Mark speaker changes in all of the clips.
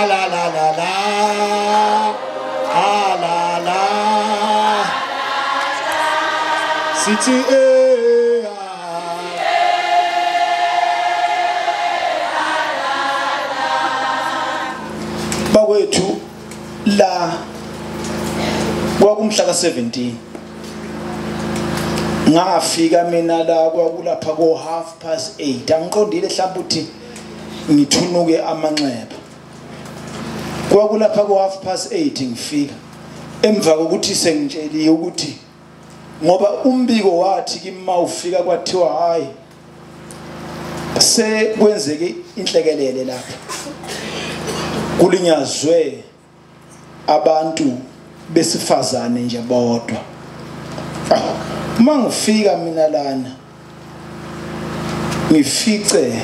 Speaker 1: La la la la ah la la sithi eh bakwethu la kwakumhla ka-17 ngafika mina la kwakulapha ko 8:30 angiqondile mhlawumbe uthi ngithunuke amanxeba kwakulapha ko 8:30 ngifika emva kokuthi sengitsheliwe ukuthi ngoba umbiko wathi kimi mawufika kwathiwa hayi sekwenzeke inhlekelele lapha kulinyazwe abantu besifazane nje bodwa. Mangifika mina lana ngifice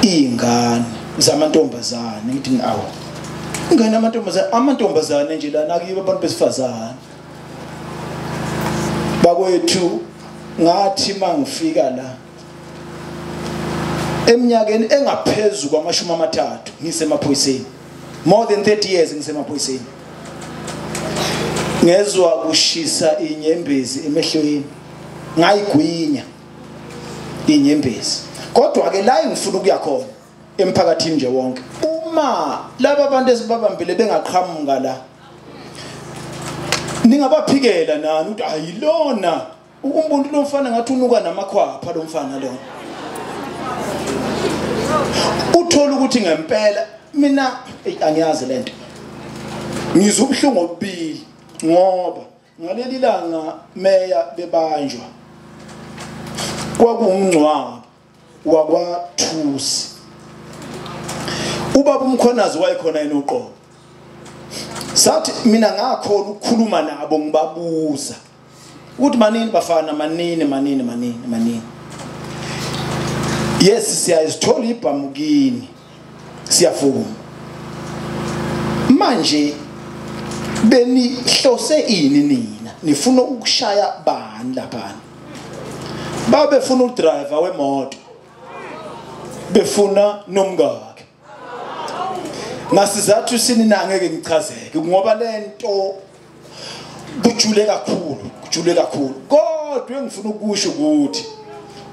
Speaker 1: ingane zamantombazane ngithi awu ingane amantombazane nje lana akibo abantu besifazane bakwethu. Ngathi mangifika la eminyakeni engaphezulu kwama-30 ngisemaphoyiseni, more than 30 years ngisemaphoyiseni, ngezwa kushisa inyembezi emehlweni, ngayigwinya inyembezi. Kodwa ke la engifuna ukuya khona emphakathini nje wonke, uma laba bantu esibabambile bengaqhamuka la ningabaphikela nani ukuthi ayilona umuntu lo mfana ngathi unuka namakhwapha lo mfana lona. Uthola ukuthi ngempela mina angiyazi lento, ngizwa ubuhlungu obubili ngoba ngaleli langa meya bebanjwa kwakuwumngcwabo wakwaThusi, ubaba uMkhonazi wayekhona yena uqobo. Sathi mina ngakhona ukukhuluma nabo ngibabuza ukuthi manini bafana, manini manini manini manini, yes siyazithola ibhamukini siyavuma, manje benihlose ini nina, nifuna ukushaya bani lapha? Babefuna udriver wemoto, befuna nomngakhe. Ngasizathu sini na ngeke ngichazeke ngoba lento kujule kakhulu, kujule kakhulu. Kodwa engifuna ukusho ukuthi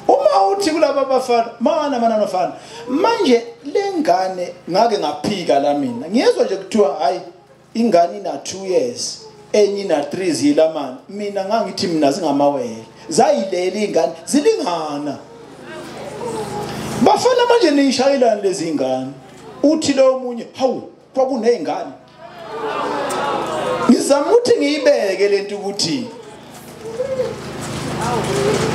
Speaker 1: uma uthi kulaba bafana mana mana bafana manje lengane ngake ngaphika la mina ngiyezwa nje kuthiwa hayi ingane ina 2 years enye ina 3 zilamana, mina ngangithi mina zingamawele zayilela ingane zilingana. Bafana manje nishayelana lezi ingane, uthi lo munye hawu kwakunezingane. Ngizama ukuthi ngiyibeke lento ukuthi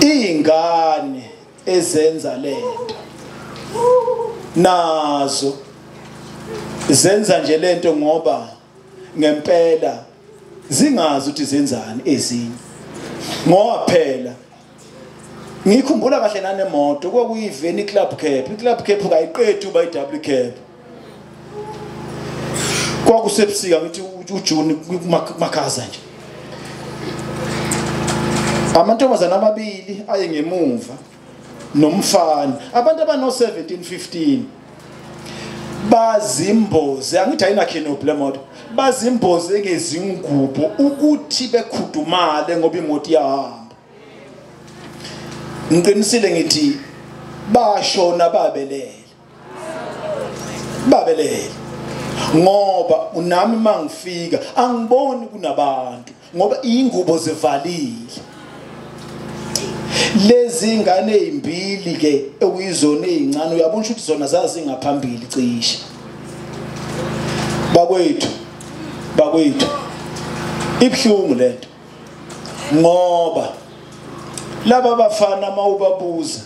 Speaker 1: ingane ezenza lento nazo zenza nje lento ngoba ngempela zingazi ukuthi zenzani ezinye. Ngoba phela ngikhumbula kahle nanemoto kwakuyiveni club cap, iclub cap kayiqedi uba iW cap. Kwakusebusika ngithi uJune kumakhaza nje, amantombazana amabili aye ngemuva nomfana, abantu abano 17 15 bazimboze, angithi ayina canopy le moto, bazimboze ngezingubo ukuthi bekhudumale ngoba imoto iyahamba. Ngiqinisile ngithi bashona babelele, babelele ngoba unami mangifika angiboni kunabantu ngoba ingubo zivalile. Lezi ingane ezimbili ke ekuyizona ezincane uyabona ukuthi zona zazingaphambili cishe. Bakwethu, bakwethu ibhlungu lento ngoba laba bafana mawubabuza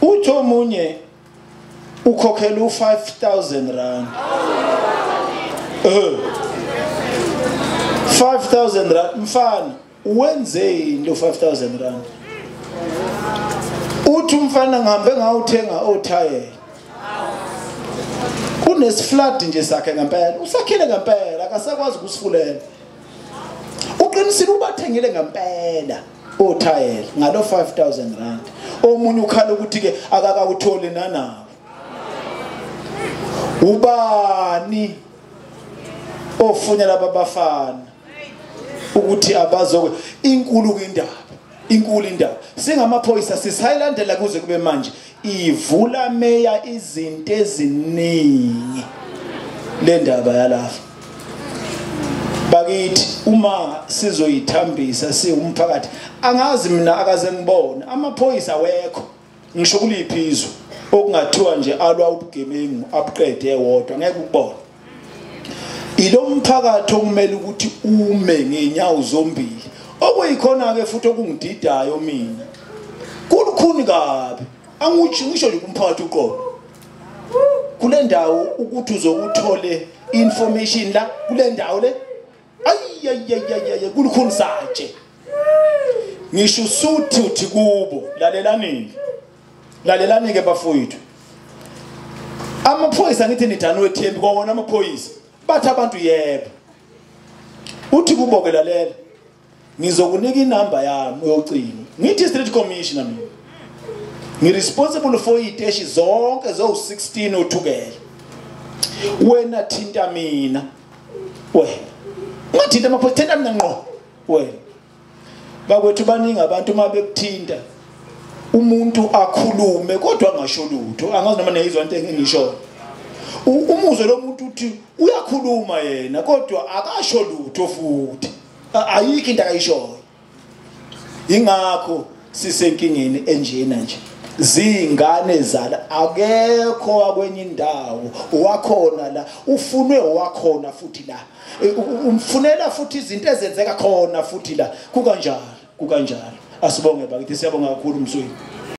Speaker 1: uthi omunye ukhokhela u5000 rand, 5000 rand mfana wenzeni lo 5000 rand? Uthi umfana ngihambe ngawuthenga othayela, kunesiflood nje sakhe ngempela, usakhile ngempela akasakwazi ukusifulela. Uqinisile ubathengile ngempela othayela ngalo 5000 rand. Omunye ukhala ukuthi ke akakawutholi nanawo. Ubani ofunya laba bafana ukuthi abazokwe inkulu indaba, inkulu indaba. Singamaphoyisa sisayilandela kuze kube manje. Ivula meya izinto eziningi le ndaba yalapha. Bakithi uma sizoyithambisa siwumphakathi, angazi mina akaze ngibone amaphoyisa awekho ngisho kuliphi izwe okungathiwa nje alwa ubugebengu abuqede wodwa, ngeke ukubone. Ilo mphakathi okumele ukuthi ume ngenyawo zombili, okuyikhona ke futhi okungididayo mina. Kulukhuni kabi, anguthi ngisho nje kumphakathi uqobo kule ndawo ukuthi uzokuthole information la kule ndawo le, ayiyayiyayiya kulukhuni satshe. Ngisho usuthi uthi kubo lalelani, lalelani ke bafowethu. Amaphoyisa ngithi nidani wethembi kwawona amaphoyisa, bathi abantu yebo. Uthi kubo ke lalela, ngizokunika inamba yami yocingo. Ngithi street commissioner mina, ngi responsible for iteshi zonke zo 16 oThukela. Wena thinta mina, wena ungathinta amaphoyisa, thinta mina ngqo wena. Bakwethu baningi abantu uma bekuthinta umuntu akhulume kodwa angasho lutho. Angazi noma niyizwa into engishoyo. Umuzwe lo muntu uthi uyakhuluma yena kodwa akasho lutho futhi ayikho into akayishoyo. Ingakho sisenkingeni enjena nje. Zingane zala akekho akwenye indawo wakhona la ufunwe wakhona futhi la umfunela futhi izinto ezenzeka khona futhi la. Kukanjalo, kukanjalo. Asibonge bakithi, siyabonga kakhulu Msweli.